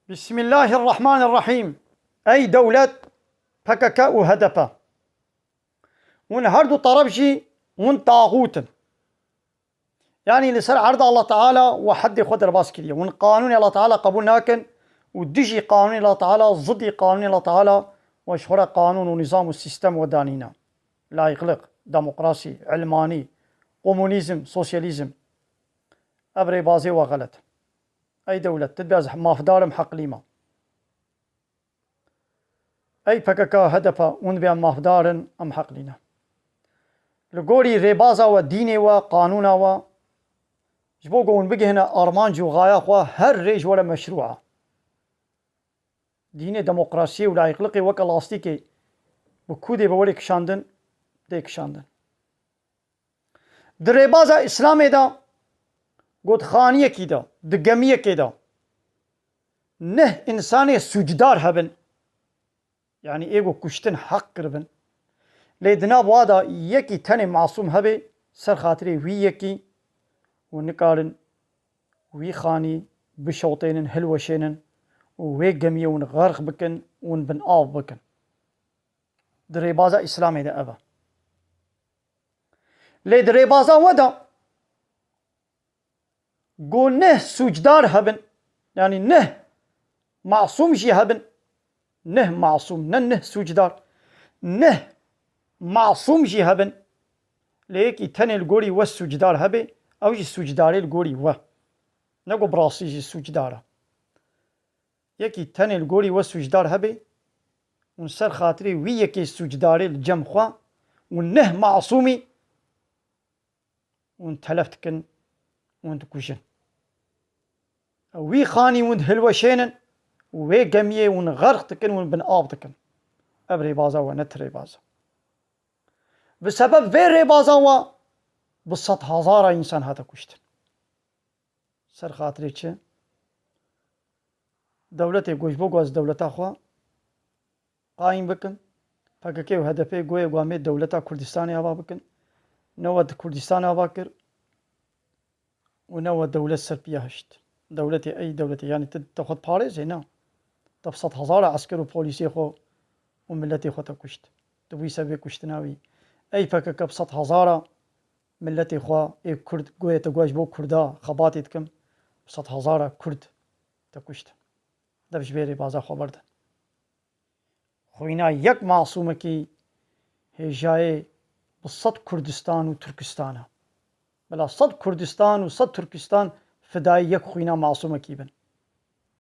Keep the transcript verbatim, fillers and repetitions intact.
Bismillahirrahmanirrahîm. Ey dewlet, P K K û H D P. Hûn her du teref jî hûn taxût in. Yanî li ser erda Allah Teala we heddê xwe derbas kiriye. Hûn qanûnê Allah Teala qebûl nakin û dijî qanûnê Allah Teala, zidî qanûnê Allah Teala we ji xwe re qanûn û nîzam û sîstem we danîne. Layîqlik, demokrasî, ilmanî, komunîzm, sosyalîzm. Ev rêbazê we xelet. Ey dewlet, tu dibê ez mafdar im, heqlî me. Ey P K K, H D P, hûn dibê em mafdar in, em heqlî ne. Li gorî rêbaza we, dînê we, qanûna we, ji bo ku hûn bigihine armanc û xaya xwe, her rê ji we re meşrû e. Dînê demokrasiyê û layîqliqê weke lastîkê bi kûdê bi werê kişandin, tê kişandin. Di rêbaza Îslamê de, gotxaniyekî de, di gemiyekê de, neh însanê sûcdar hebin, yanî ê ku kuştin heq kiribin, lê di nav wa de yekî tenê masûm hebe, ser xatirê wî yekî hûn nikarin wî xanî bişewtênin, hilweşênin û wê gemiyê hûn xerq bikin, hûn bin av bikin. Di rêbaza Îslamê de ev e. Lê di rêbaza we de ku neh sûcdar hebin, yanî neh masûm jî hebin, neh masûm, ne neh sûcdar, neh masûm jî hebin, lê yekî tenê li gorî we sûcdar hebe, ew jî sûcdarê li gorî we. Ne ku bi rastî jî sûcdar e. Yekî tenê li gorî we sûcdar hebe, hûn ser xatirê wî yekê sûcdarê li cem xwe û neh masûmî hûn telef dikin, hûn dikujin. Ew wî xanî hûn dihilweşênin û wê gemiyê hûn xerq dikin, hûn bin av dikin. Ev rêbaza we ne ti rêbaz e. Bi sebeb vê rêbaza we bi sed hezara însan hate kuştin. Ser xatirê çi? Dewletê ku ji bo ku ez dewleta xwe qayîm bikim, P K K û H D P goyê ku em ê dewleta Kurdistanê ava bikin, ne we di Kurdistanê ava kir û ne we dewlet ser piya hişt. Dewletê ey dewletê, yanî tu te xwe diparêzê, na. Te bi sed hezara esker û polîsê xwe û miletê xwe te kuşt. Tu bûyî sebebê kuştina wî. Ey P K K bi sed hezara miletê xwe ê Kurd, goyê te got ji bo Kurda xebatê dikim, bi sed hezara Kurd te kuşt. Dev ji vê rêbaza xwe berdin. Xwîna yek masûmekî hêjayê bi sed Kurdistan û Turkistan e. Bila sed Kurdistan û sed Turkistan fidayê yek xwîna masûmekî bin.